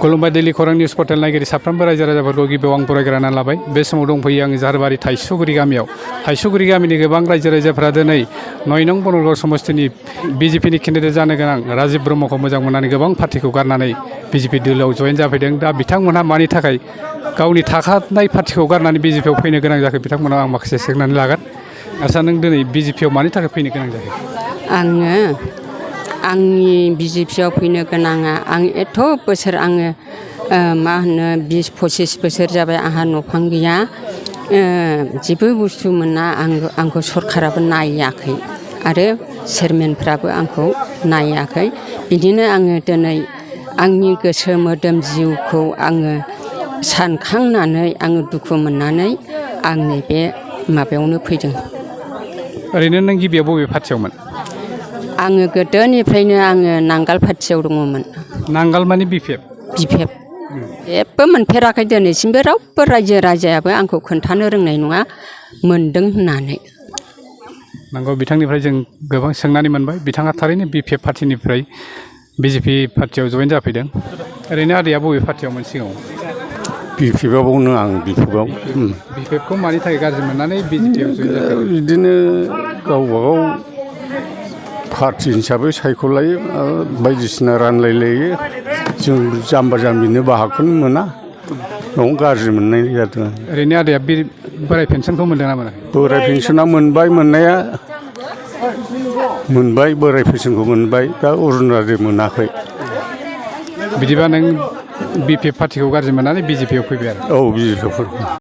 खुलुमबाय दैलि खौरां news portal नायगिरि साफ्रोमबो रायजो राजाफोरखौ गिबियाव आं बरायग्रोना लाबाय। बे समाव दंफैयो आं झारबारि थाइसुगुरि गामियाव। थाइसुगुरि गामिनि गोबां रायजो राजाफोरा दिनै 9 नं बनरगाव समस्तिनि बिजेपिनि केन्डिडेट जानो गोनां राजिब ब्रह्मखौ मोजां मोननानै गोबां पार्टिखौ गारनानै बिजेपि दोलोआव जयेन जाफैदों। दा बिथांमोनहा मानि थाखाय गावनि थाखानाय पार्टिखौ गारनानै बिजेपिआव फैनो गोनां जाखो बिथांमोनाव आं माखासे सोंनानै लागोन। आदसा नों दिनै बिजेपिआव मानि थाखाय फैनो गोनां जाखो? आंनि बिजेपिआव फैनो गोनाङा आं एथ' बोसोर आङो मा होनो 20-25 बोसोर जाबाय आंहा न'फां गैया, जेबो बुस्थु मोना। आंखौ सरकाराबो नायाखै आरो चेयारमेनफ्राबो आंखौ नायाखै। बिदिनो आङो दिनै आंनि गोसो मोदोम जिउखौ आङो सानखांनानै आङो दुखु मोननानै आं नैबे माबायावनो फैदों। ओरैनो नों गिबियाव बबे पार्टियावमोन? आङो गोदोनिफ्रायनो आङो नांगाल पार्टियाव दङमोन। नांगाल माने बिपिएफ? बिपिएफ जेबो मोनफेराखै दिनैसिमबो रावबो रायजो राजायाबो आंखौ खोन्थानो रोंनाय नङा मोनदों होननानै। नंगौ, बिथांनिफ्राय जों गोबां सोंनानै मोनबाय। बिथाङा थारैनो बिपिएफ पार्टिनिफ्राय बिजेपि पार्टियाव जयेन जाफैदों। ओरैनो आदैया बबे पार्टियावमोन सिगाङाव? बिपिएफआवनो आं बिपिएफआव। बिपिएफखौ मानि थाखाय गाज्रि मोननानै बिजेपिआव जयेन जाखो? बिदिनो गावबागाव पार्टि हिसाबै सायख'लायो, बायदिसिना रानलायलायो। जों जाम्बा जाम्बिनो बाहागखौनो मोना, बेयावनो गाज्रि मोननाय जादों। ओरैनो आदैया बोराय पेन्सनखौ मोनदों ना मोनाखै? बोराय पेन्सना मोनबाय, मोननाया मोनबाय, बोराय पेन्सनखौ मोनबाय। दा अरुन'दय मोनाखै। बिदिबा नों बिपिएफ पार्टिखौ गाज्रि मोननानै बिजेपिआव फैबाय आरो? औ, बिजेपिआव फैबाय।